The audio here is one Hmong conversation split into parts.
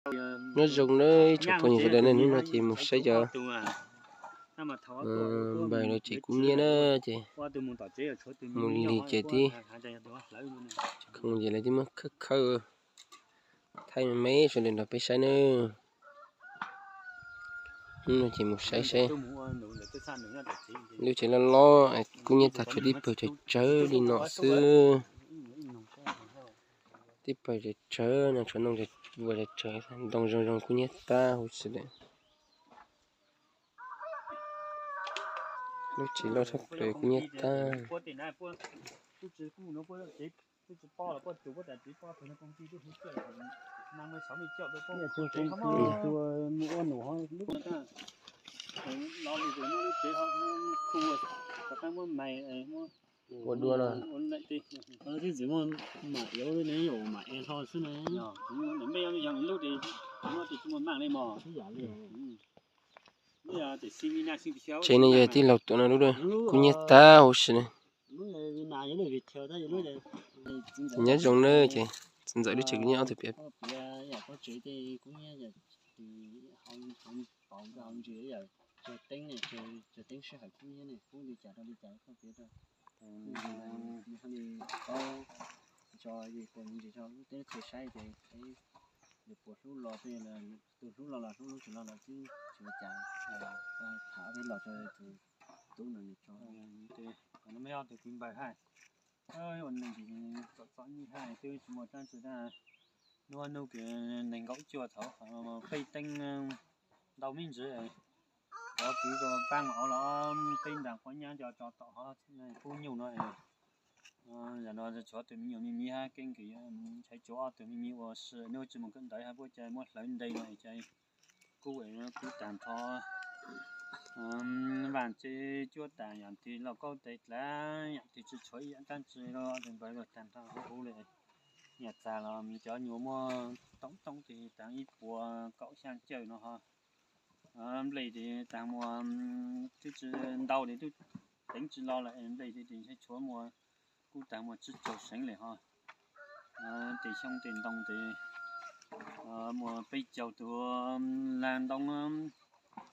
Nyob zoo na ib tsoom phooj ywg sawv daws na, hnub no ces mus saib cov npawg lawv tsev kub nyiab na, ces mus lig ces tib khoom ces lawv twb muab khawb khawb thaij me me sawv daws nrog peb saib na. Hnub no ces mus saib saib lub tsev loj loj kub nyiab tag tshuav tib pawg tsawg tsawg li no xwb. Tib pawg tsawg tsawg no, tshuav noog vuas tsawg tsawg, ntoo zoo zoo kub nyiab tag huv si lawm. Lub tsev loj tshaj plaws kub nyiab tag. Ua dua no. Twb txiv muaj mam ev hlo xwb na. Tsev no yog tij laug tuam no lub, kub nyiab tag huv si na. Nyob zoo na ces txiv ntxawm lub tsev kub nyiab ob tug piav. Tus hlub los los hlub, hlub tsis los los twb tsis ua cas, tham peb los rau tus tub no nws tso. Tus npawg hais, ua neeg txom txom nyem hais twb tsis muaj dab tsi dab. Hnub hnub kws nees nkaum cuaj thaum peb teeb ntau me ntsis, cov kwv rau paab hauv los peb ntaag quav nyab nco tso tom hov pub nyuj no. Yog no tshuav tus me nyuam me miv hab keeb kwm ntshai tshuav ob tug me miv ua si, hnub tsis mus kawm ntawv hab puab ca muab hlawv nte no cas kub kub taag nrho. Vaaj tsev cuab taag yam twg lauj kaub tes dlav yam twg tsis tshuav ib yaam dlaab tsi, tus npawg luag taag nrho huv huv le. Nyaj txag los cov nyuas muaj toom toom tes taag ib puas kaum xyaa cawm no ho. Nplej tes taag muaj twb tsi ntau tes twb teev tsi lo lawm, nplej tes tes ntshai tshuav muaj kub taag muaj tsib caug seev le ho. Tes xyoob tes ntoo tes muaj peb caug tus lag ntoo,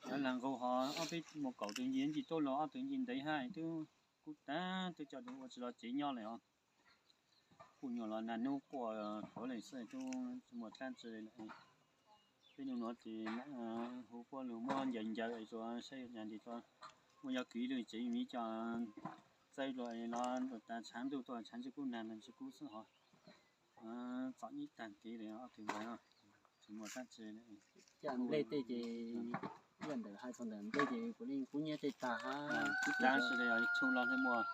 cov lag nqug ho ob peb muaj kaum tus nce nce tuab lug ob tug nce ntev hab twb kub taag twb coj ua tsi lo tsev nyob le os. Kuj nyuam los nag nub quaj hluav leej xwb tub tsis muaj dlaab tsi le. Peb nub nuav tes huv puab lug muab ncaws ncaws es tsuas saib yam ntsis tsuas muaj yog kwv lug tsev miv coj txawb dlua es los tas tshaav ntuj tuaj tshaav ntsis kub nag ntsis kub xwb hov. Txom nyem taag kev le ob tug npawg, tsis muaj dlaab tsi le. Cas nplej tej ces, ntawm hais txog ntawm nplej ces puav leej kub nyiab tej taag hab. Kub taag sis le, tshua los hle muaj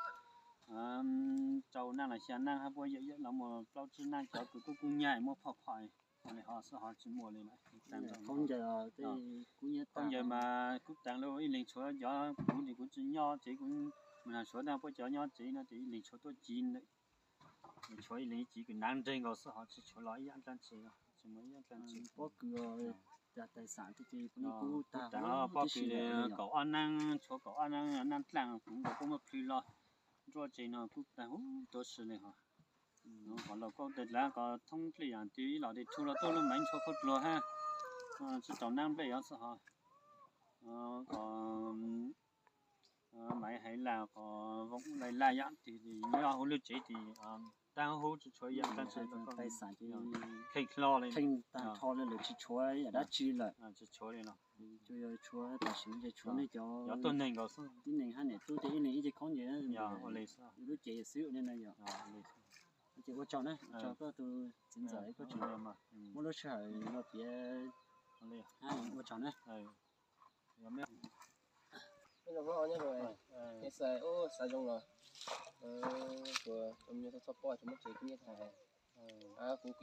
rau naaj los xya naaj hab puab yawm yawm los muaj plaub tsib naaj cov kws kub kub nyab muab phoj phoj le ho xwb ho tsis muaj le. Khaub ncaws mas kub taag lug ib leeg tshuav cov kuv tes kuv tsi nyob tsev kuv mus nag tshuav taag puab cov nyob tsev no tes ib leeg tshuav tuab ci ntawm tshuav ib leeg ib ci kws naav nreeg nkaus xwb ho tsis tshuav los ib yaam dlaab tsi, tsis muaj ib yaam dlaab tsi. Pob kws, pob kws kaum ob naab, tshuav kaum ob naab, naab dlaaj kuv nkaus puab muab plhws los nruab tseg no kub taag huv tuab si le ho. Qhov lauj kaub tes dlav ko thoob dlej yaam twg ib los tes thu los tuaj lub Maiv Ntshua Qhauj Dluag hab, tsib rau naab nplej xwb ho. Qhov Maiv Haiv Laj, qhov Voom Laj Laj yaam twg nyob huv lub tsev tes taag huv tsis tshuav yaam dlaab tsi, kheej hlo le, kheej taag nrho le lawm tsis tshuav yaam dab tsi lawm. Tsis tshuav le los, tsuas yog tshuav tam sim no ces tshuav nej cov tuab neeg nkaus xwb, tib neeg hab niam tub tej ib leeg ib ce khaub ncaws, ua le xwb, lub cev xwb ua le no yog. Ces ua tsaug na, tsaug koj tus txiv ntxawm, koj tseem muab lub sij hawm los piav, ua tsaug na. Xav zoo los, kuv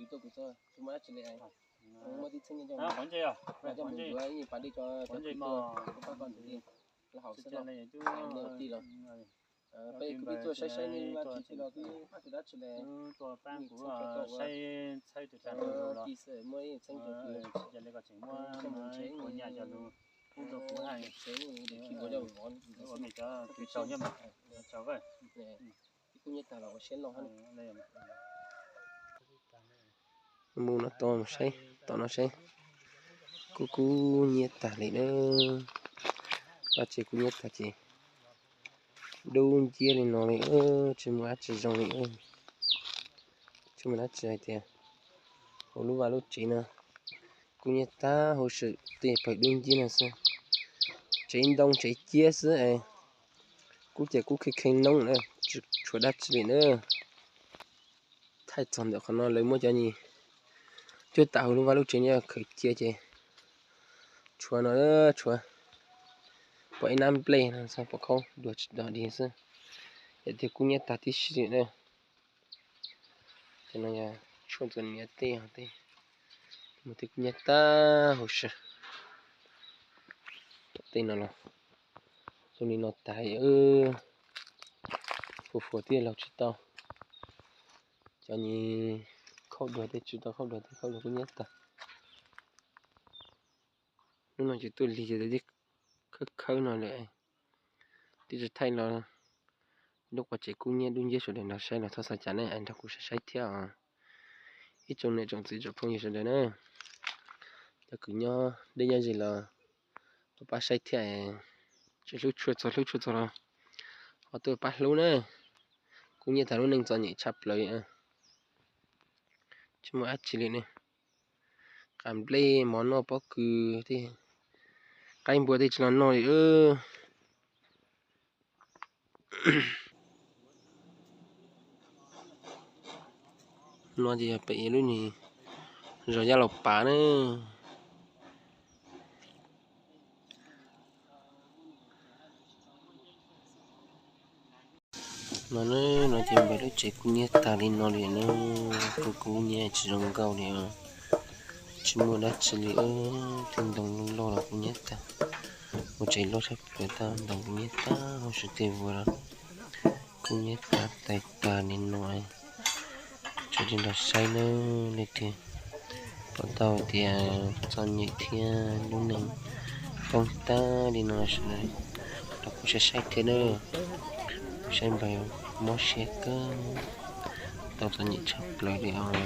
kwv tuaj kuv tuaj tsis muaj dab tsi li, muaj tib txheeb coj mus yuav ib pas dej tso cov kwv tuaj, pab koj ntxim li, lawv haus xwb no, tij los. Peb kuv pib tuaj saib saib nej vaj tse tij los twb pab tsis dab tsi li, saib tij xwb muaj ib txheeb coj kwv, tseem mus tsev, tsev ua cov vov, ua me cov kwv tsaug nyob mas, tsaug. Kuj nyiaj tag los ua siab loj hab. Mus no tom saib, tom no saib. Kub kub nyiab tag li na. Vaj tsev kub nyiab tag ces dub nciab li no li, tsis muaj dab tsi zoo li. Tsis muaj dab tsi hais tias hauv lub vaj lub tsev no kub nyiab tag huv si, tej pawg dub nciab no xwb. Tsev ntoo tsev ciab xwb es kub ces kub kheej kheej noob na, tsis tshuav dab tsi li na. Thaij txog ntawm qhov no lawv muab cov nyuag cuab tam hauv lub vaj lub tsev no khaws cia ces tshuav no, tshuav pom ib nab nplej no xwb, pom khaub duag tsis dog dig xwb. Yog tias kub nyiab tag tib si na. Cov no yog tshuaj ntxuav niam tej, tej mus tej kub nyiab tag huv si. Tej no los zoo li no tag, fuag fuag tib laug tsis tau. Cov nyuag khaub duag tej tsis tau khaub duag tej khaub duag kub nyiab tag. Hnub no ces tuaj lig ces tib khawb khawb no lawm, tib tsis thaij los. Lub quas tsev kub nyiab dub nciab sawv daws nrog saib los txhob xav cas ne, nrog kuv saib saib thiab os. Ib tsoom niam tsoom txiv tsoom phooj ywg sawv daws na, cov kws nyob deb nyob ze los pab saib thiab, tsis hlub tshua txog hlub tshua txog los ho tuaj pab hlub na. Kub nyiab tag lub neej txom nyem tshaj plaws, tsis muaj dab tsi li ne. Qas nplej mov noj pob kws tej, qaib npua tej tsis los noj li. No ces yog pem lub niag zos Yaj Laus Pav na. No, no ces npawg lub tsev kub nyiab tag li no li na, kub kub nyiab tsis zoo nkauj li os. Tsis muaj dab tsi li, tej ntoo loj loj los kub nyiab tag, ua tsev loj tshaj plaws tag ntoo kub nyiab tag, huv si tej vuag los kub nyiab tag tais tag li no. Tso li nrog saib nawb, leej twg pom tau tias txom nyem thiab lub neej poob tag li no sawv daws los kuj saib saib thiab nawb. Saib npawg mob siab kawg, tau txom nyem tshaj plaws li os.